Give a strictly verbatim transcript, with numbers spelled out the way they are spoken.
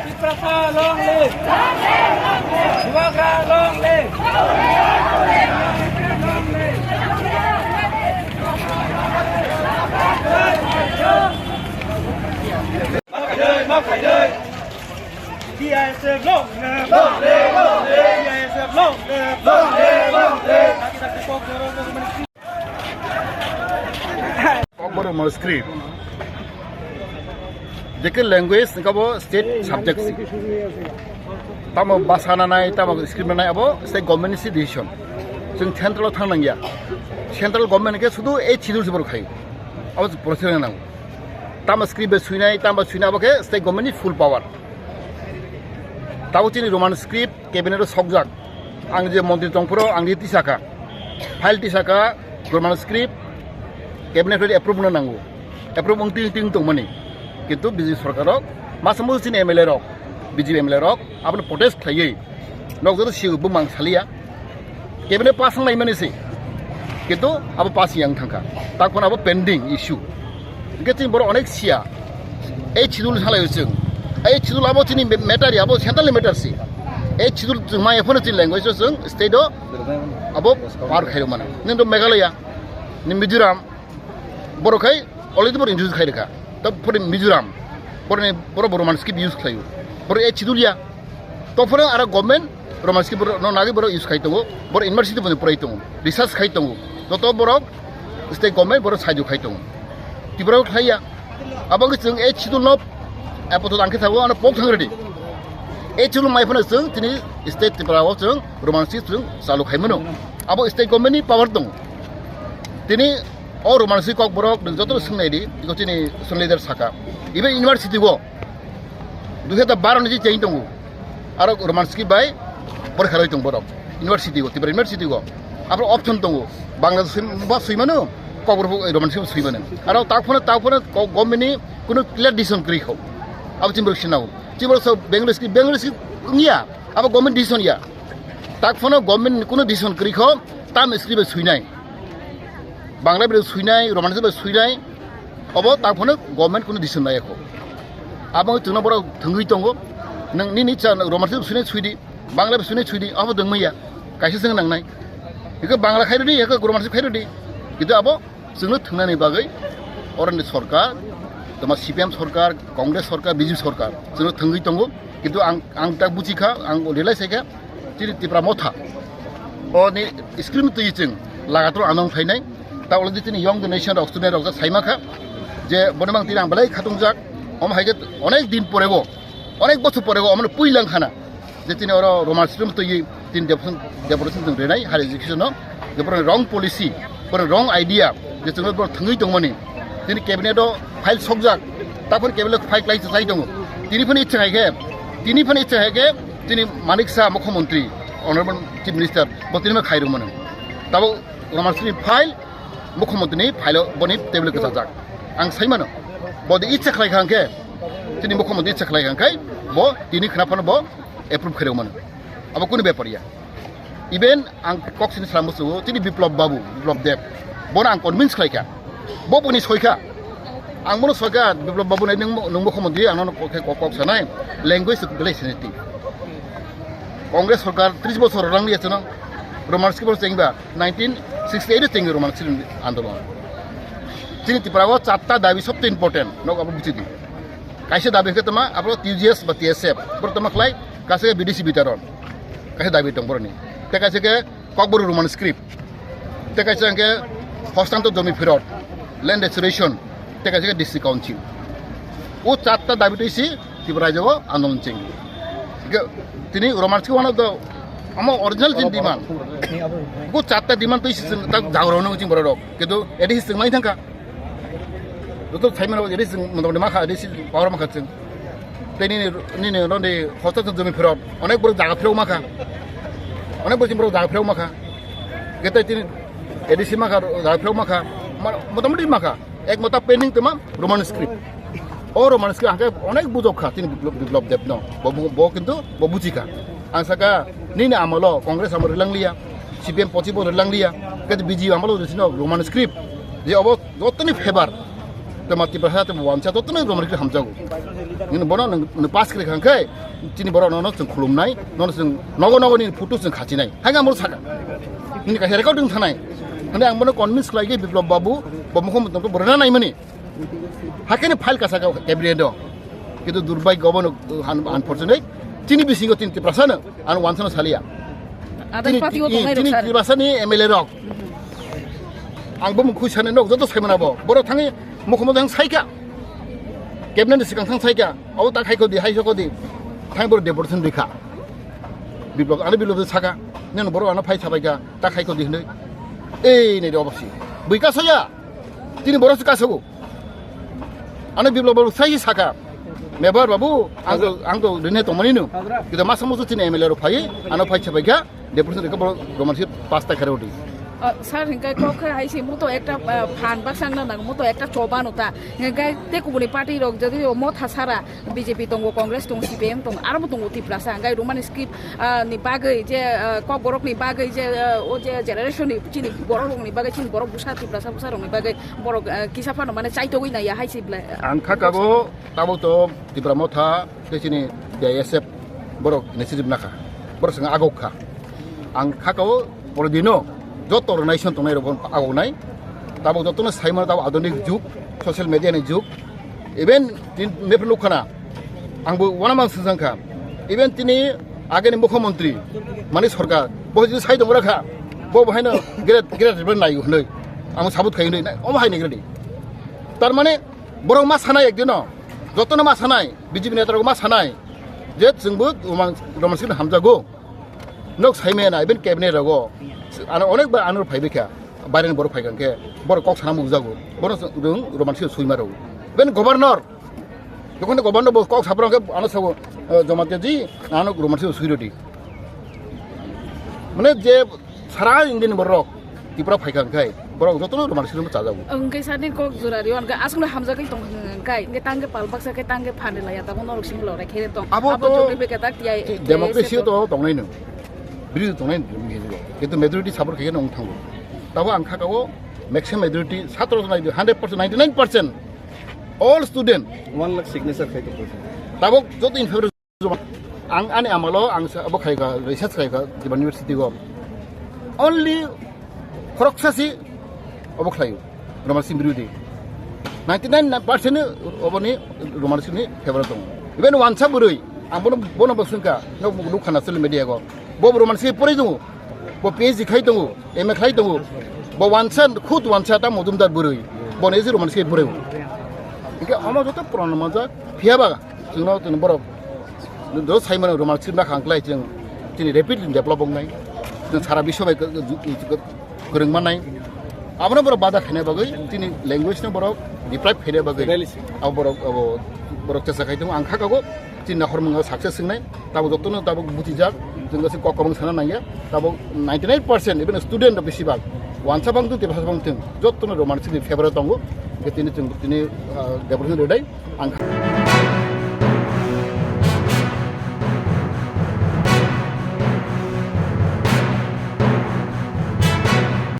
Tiprasa long live! Bubagra long live! T I S F long live! T I S F long live! Kokborok Roman script. Jeke language hingke abo state subject si. Tamo basa nanai, tamo script nanai, abo state government ni si decision. Chwng central o thang nangya. Central government ke sudu eight schedule si borok khai. Abo process nang. Tamo script bai suinai, tamo suinai abo ke state government ni full power. Tabo chini Roman script cabinet o sokjak. Ang je montri tongphuru ang je tisaka. File tisaka, Roman script, cabinet bai approve wngna nango. Approve wng ting ting tongmani. Kintu B J P sorkar rok, masa musu chini M L A rok, B J P M L A rok, abono protest khlaiwi. Nok joto siyo bumang saliya. Cabinet pass wng laimani se. Kintu abo pass yang thangkha. Takphano abo pending issue. Hingke chini borok onek siya. Eight schedule salaio chwng. Eight schedule abo chini matter ya, abo central ni matter si. Eight schedule chwng maya phano chini language o chwng state o abo power khairok mano. Nini do Meghalaya, ni Mizoram, borok khai already borok introduce khai rikha. Ta phone Mizoram, borok ni, borok bo Roman script use khlaio. Borok eight schedule ya. To phone aro government Roman script borok no nagwi borok use khai tongo. Borok university bo porai tongo. Research khai tongo. Joto borok state government borok saijo khai tongo. Tripura o khlaiya. Abo wngkhe chwng eight schedule no apatot ang khe sabo ano pok thang ready. Eight schedule mai phano chwng tini state Tripura o chwng Roman script chwng chalu khai mano. Abo state government ni power tongo. Tini o Roman script kokborok nwng joto swng nai di, iko chini song leader saka. Ibe university o dui hajar baro ni je change tongo. Aro Roman script bai borok khelai tong borok. University go, Tripura University go. Abo option tongo. Bangla swim-, ba swimano, kokborok Roman script swimano. Aro tak phone, tak phone ko-, government ni kuno clear decision kwrwi kho. Abo chini borok sinao. Chini borok so Bengali script, Bengali script wngya. Abo government decision ya. Tak phone government ni kuno decision kwrwi kho, tam script bai swinai. Bangla bai swinai, Roman script bai swinai. Obo tak phano government kunu decision nai kho. Abo chwngno borok thwngwi tongo. Nwng nini cha Roman script swinai swidi, Bangla bai swinai swidi, abo dwngmaya. Kaisa swng nangnai. Hikhe Bangla khairodi, hikhe Roman script khairodi. Kintu abo chwngno thwngnani bagwi oroni sorkar, toma C P M sorkar, Congress sorkar, B J P sorkar chwngno thwngwi tongo. Kintu ang, ang tak buchikha, ang realize khaikha, chini Tipra Motha. O ni screen twi chwng lagator anong phainai. Ta already chini young generation rok, student rok jak saima kha je boni mang tini ang belai khatungjak. Om hai je onek din pore bo, onek bochor pore bo, omo puilang khana. Je tini oro Roman script twi tini devotion, devotion tong renai higher education no. Je pore wrong policy, pore wrong idea, je chwngno borok thwngwi tongmani. Tini cabinet o file sokjak, taphor cabinet file klai chai tongo. Tini phano ichha hai khe, tini phano ichha hai khe, tini Manik Saha Mukhyamantri, Honorable Chief Minister, bo tini ma khairok mano. Tabo Roman script file, Mukhyamantri ni file o boni table o kwchajak. Ang sai mano, bo de ichha khlai kha hwnkhe, tini Mukhyamantri ichha khlai kha hwnkhe, bo tini khna phano bo approve khairok mano. Abo kunu bepar ya. Even ang kok sini salam busu, tini Biplab Babu, Biplab Deb. Bono ang convince khlai kha. Bo boni soi kha. Ang bono soi kha, Biplab Babu nai nung, nung Mukhyamantri, ang nono kok, kok, kok sanai. Language belai sensitive. Congress sorkar tris bochor rang liya chwng Roman script chengba nineteen sixty-eight o chengwi Roman script andolon. Chini Tripura o chatta dabi sobse important, nok abo buchidi. Kaisa dabi khe toma abo T G S ba T S F, boro toma khlai kaisa B D C bitaron. Kaisa dabi tong boroni. Te kaisa khe Kokborok Roman script. Te kaisa hwnkhe hostantor jomi phirot, land restoration, te kaisa khe district council. O chatta dabi twi si Tripura rajyo o andolon cheng. Hwnkhe tini Roman script one of the amo original chini demand. O chatta demand twi si chwng tak jagrao nung chini borok rok. Kintu A D C chwng mai thangkha. Joto saimano A D C chwng motamoti makha, A D C power makha chwng. Tei nini, nini, nini hosta chwng jomi phirok, onek borok jaga phirok makha. Onek borok jaga phirok makha. Ketai tini A D C makha, jaga phirok makha. Ma-, motamoti makha. Ek mota pending tongma Roman script. O Roman script hwnkhe onek bujok kha chini Biplop, Biplop Deb no. Bo, bo, bo kintu bo buji kha. Ang saka nini amolo Congress amolo rwlang liya, C P M pochi bo rwlang liya, kete B J P amolo rwsino Roman script. Je obo jotoni favor. Tama Tiprasa tama wansa jotoni Roman script hamjago. Nini bono nang, nang pass kri kha hwnkhe chini borok nono chwng khulumnai, nono chwng nogo nogo nini photo chwng khachinai. Hwnkhe ang bono saka. Nini kaisa recording thanai. Hwnkhe ang bono convince khlai khe Biplop Babu, bo mukho mutung borok naimani. Hakhe ni file kasa cabinet o. Kintu durbhagyo bono, un-, unfortunate. Chini bisingo chini Tiprasa no, ano wansano saliya. Adai Chini, party o tongnai chini rok sir. Tiprasa ni M L A rok. Ang bo mukhui sani nok joto saimana bo. Borok thangwi mukhumo thang saika. Cabinet ni sikang thang saika. Abo ta khai kodi, hai kodi. Thang borok deportation rikha. Biplop, ano Biplop saka. Neno borok ano phai sabaika. Ta khai kodi hinoi. Ei nei de obasi. Bui kasoya. Tini borok se kasogo. Ano Biplop babu sai saka. Mebar babu, ang to, ang to rene tongmani no. Kita masa musu chini M L A rok phai, ano phai chabai kha, deputation reka borok Roman script pass ta kare odi. O, sir, hingkai kok kha hai se muto ekta, ah, phan baksa wngna nango, muto ekta choba no ta. Hingkai te kubuni party rok jadi o motha sara B J P tongo, Congress tongo, C P M tongo, aro bo tongo Tiprasa. Hingkai Roman script, ah, ni bagwi je, ah, kok borok ni bagwi je, ah, o je generation ni chini borok rok ni bagwi chini borok busa Tiprasa busa rok ni bagwi borok, ah, kisa phano mane chaitogwi naiya hai se bla-, Ang kha kago tabo to Tipra Motha tei chini T I S F borok initiative nakha. Borok swngo agok kha. Ang kha kago pore dino joto organization tongnai rok bono agok nai. Tabo jotono sai mano tabo adhunik jug, social media ni jug. Even tin mepre nuk khana. Ang bo wana mang sung kha. Even tini ageni mukhyamantri, mani sorkar, bo jodi sai tong kha, bo bo haino great, great ribbon nai hwnwi. Ang sabut khai hwnwi, omo hai ni great. Tar mane borok ma sanai ekdino, jotono ma sanai, B J P neta rok ma sanai, je chwngbo Roman, Roman script hamjago, nok sai maya na, even cabinet rogo, ano onek bar ano phai bikha, baireni borok phai kha khe, borok kok sana mukjago, bono chwng Roman script sui ma rw, even governor, jokhon governor bo kok sapra khe ano sabo, eh, Jamatia ji, ano Roman script sui rwdi. Mane je sara Indian borok Tipra phai kha khai borok jotono Roman script chajago. Hingke sani kok jora rio hingke aswkno hamjagwi tong hingkai hingke tangke pal baksa khe tangke phani laya tamo norok simi lorai khe tong. Abo Abo to jogni beke tak tiyai, ti-, tiyai democracy se to tongnai no. Biri tongnai no, kintu majority support khe no thango. Tabo ang kha kago maximum majority satro nai hundred percent, ninety nine percent all student. One lakh signature khai tong. Tabo joto in favor Ang ani amalo ang sa-, abo khai kha, research khai kha, Tripura University go. Only khoroksa si abo khlai, Roman script birodi. Ninety nine percent oboni Roman script ni favor tongo. Even wansa bwrwi, ang bono, bono bo swngkha, nok nuk khana social media go. Bo Roman script porai tongo, bo P H D khai tongo, M A khai tongo, bo wansa, khud wansa ta Mojumdar bwrwi, bono isi Roman script porai. Hingke omo joto puron manjak, phiya ba, chwngno chwng borok, do sai mano Roman script na khang klai chwng, chini rapidly develop wngnai, chwng sara biswa bai kwrwng mannai. Abono borok bada khaina bagwi, chini language no borok deprive khaina bagwi, abo borok, abo borok chesa khai tongo, ang kha kago, chini nahormung success wngnai. Tabuk jotono tabuk butijak, chwng se kok kwbang sana nangya. Tabuk ninety nine percent, even student rok bisi bak. Wansa bang tong, Tiprasa bang tong, jotono Roman script ni favor tongo. Tini chwng tini, ah, development rwdai. Ang